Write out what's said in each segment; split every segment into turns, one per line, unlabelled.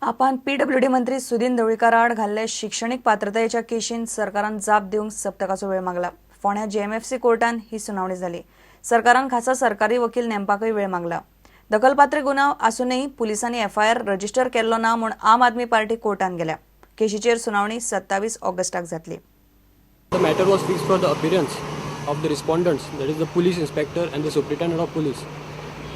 आपान PWD मंत्री सुदिन ढवळीकार आड घाल्ले शिक्षणीक पात्रतायेच्या केशीन सरकारान जाप दिवंक सप्तकाचो वेळ मागला. फोंड्या जेएमएफसी कोर्टान ही सुनावणी जाली. सरकारान खासा सरकारी वकील नेमपाकय वेळ मागला. दखलपात्र गुन्यांव आसूनय पुलिसांनी एफआयआर रजिस्टर केल्लो ना म्हूण आम आदमी पार्टी कोर्टान गेल्या. केशीचेर सुनावणी 27 ऑगस्टाक जातली.
The matter was fixed for the appearance of the respondents, that is the police inspector and the superintendent of police.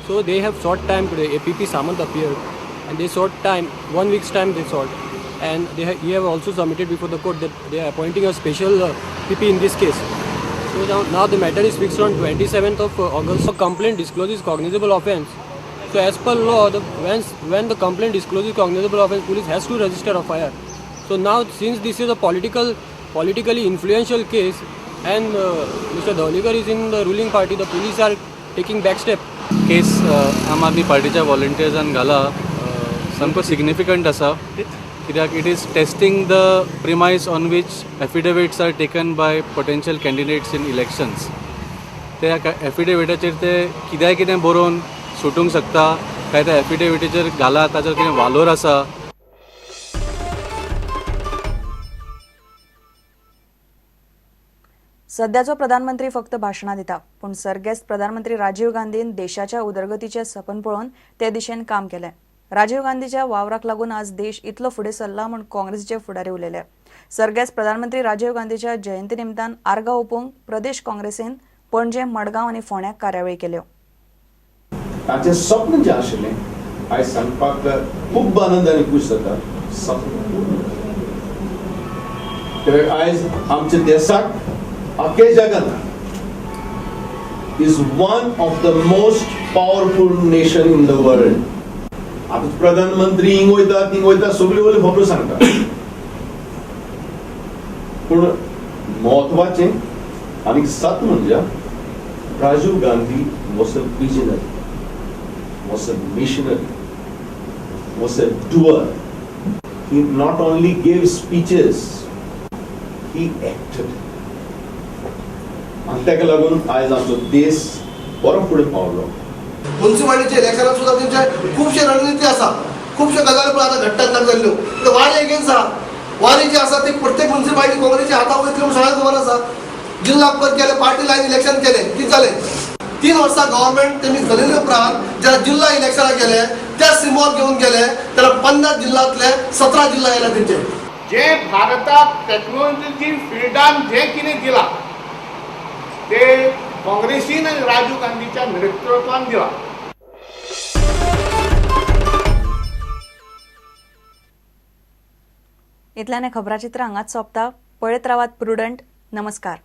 So they have sought time today. APP Samant appeared and they sought time, 1 week's time they sought. And he have also submitted before the court that they are appointing a special PP in this case. So now the matter is fixed on 27th of August. The complaint discloses cognizable offence. So as per law, when the complaint discloses cognizable offence, police has to register a FIR. So now, since this is a politically influential case and Mr. Dhavalikar is in the ruling party, the police are taking back step.
Case आम आदमी पार्टीच्या वॉलंटियर्सान घाला सामको significant आसा, कित्याक it is testing the premise on which affidavits are taken by potential candidates in elections. त्या एफिडेविटाचेर ते कित्याय कितें बरोवन सुटूंक शकता, काय त्या एफिडेविटीचेर घाला ताचेर कितें वालोर आसा.
सध्याचो प्रधानमंत्री फक्त भाशणां दिता, पूण सर्गेस्त प्रधानमंत्री राजीव गांधीन देशाच्या उदरगतीचें सपन पळोवन ते दिशेन काम केलें. राजीव गांधीच्या वावराक लागून आज देश इतलो फुडें सरला म्हूण काँग्रेसीचे फुडारी उलयले. सर्गेस्त प्रधानमंत्री राजीव गांधीच्या जयंती निमतान आर्गां ओंपूंक प्रदेश काँग्रेसीन पणजे, मडगांव आनी फोंड्यां कार्यावळी केल्यो.
ताचें स्वप्न जें आशिल्लें, आयज सांगपाक खूब आनंद आनी खूश जाता, स्वप्न पूर्ण जालें. आयज आमच्या देशाक अख्ख्या जगान is one of the most powerful nation in the world. आतां प्रधानमंत्री हिंग वयता, थिंग वयता, सगळ्यो वयल्यो खबरो सांगता, पूण म्हत्वाचें आनी सत म्हणजे Rajiv Gandhi was a visionary, was a missionary, was a doer. He not only gave speeches, he acted. आनी ताका लागून आयज आमचो देश बरो फुडें पावलो.
मुन्सिपालिटीच्या इलेक्शनात सुद्दां तेंचे खुबशे रणनिती आसा, खुबश्यो गजाली पण आतां घडटात जाल्ल्यो. वारी एगेन्स्ट आहा, वारी जी आसा ती प्रत्येक मुन्सिपालिटी काँग्रेसच्या हाता वयतली म्हूण सगळ्यांक खबर आसा. जिल्हा केले, पार्टी लायन इलेक्शन केले, कितें जालें? 3 वर्सां गव्हर्मेंट तेमी चलयले उपरांत जेन्ना जिल्हा इलेक्शनाक गेले, त्या सिमोर घेवन गेले तेन्ना 50 जिल्ह्यांतले 17 जिल्हा येयले तेंचे.
जे भारताक टेक्नॉलॉजी फिल्डान जे कितें दिलां ते काँग्रेसीन आनी राजीव गांधीच्या नेतृत्वान दिलां.
इतल्यान खबराचित्र हांगाच सोंपता. पळयत रावात प्रुडंट. नमस्कार.